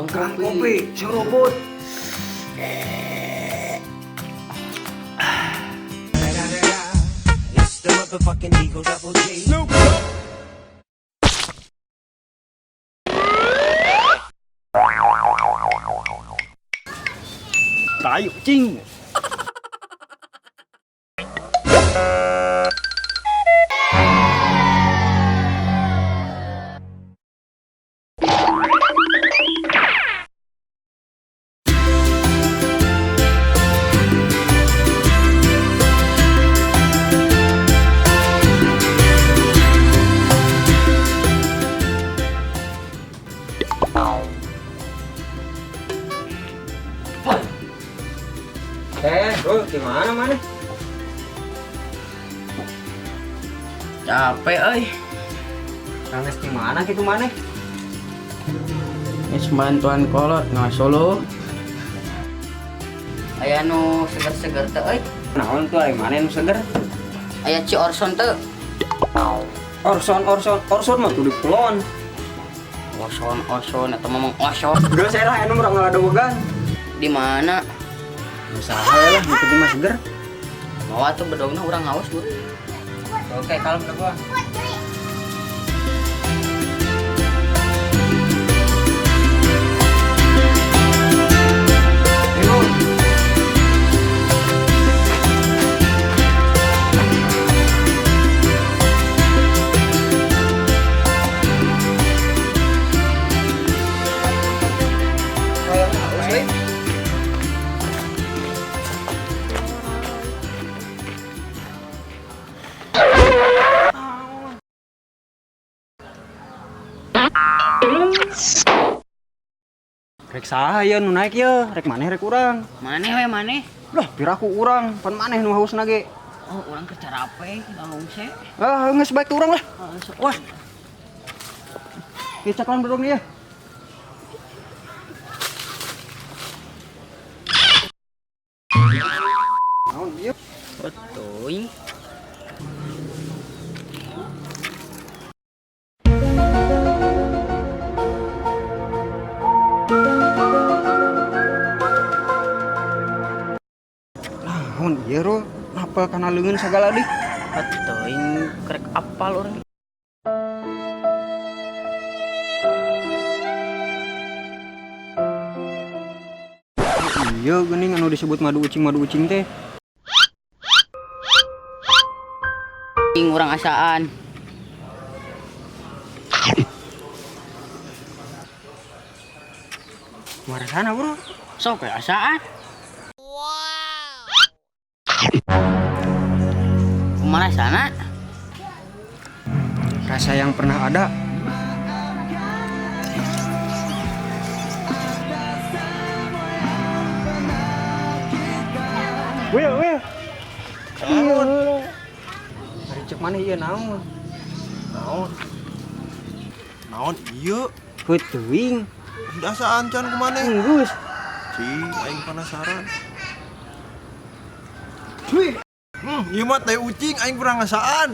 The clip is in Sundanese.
Kang kopi, serobot. It's the motherfucking Eagle Double G. Tai ucing. Bro, gimana mana? Capek euy. Nangis di mana gitu mana? Geus bantuan kolot ngasolo. Aya nu seger-seger teu euy. Naon tuh aing mana nu seger? Aya Ci Orson teu. Orson, Orson, Orson mah tuh di kulon. Orson, Orson atau ngomong Orson. Geus lah anu urang ngaladogan. Di mana? Usaha lah, nu penting mah seger. Mawa tuh bedogna urang haus buru. Oke, kalem dah gua. Ayo. Haus, euy. Rek saha ye nu naik ye, rek maneh rek urang. Maneh we maneh. Lah, piraku urang, pan maneh nu hausna ge. Oh, urang keur carape lalungse. Ah, geus baik urang lah. Wah, Ieu caklan bedog nih ya. Naon ieu? teuing. Naon ieu ro? Napel kana leungeun sagala deui. Teuing krek apal urang. Iya geuning anu disebut madu ucing teh. Ing urang asaan. Marasana bro. Sok we asaan. Wow. Kumaha sana? Rasa yang pernah ada. Wil, Wil. Naon? Ari cek maneh ieu naon? Naon? Naon ieu? Heuh teuing. Dasaan can kumaneh? Geus. Cing, aing penasaran. Ieu mah teh ucing aing pernah ngasaan.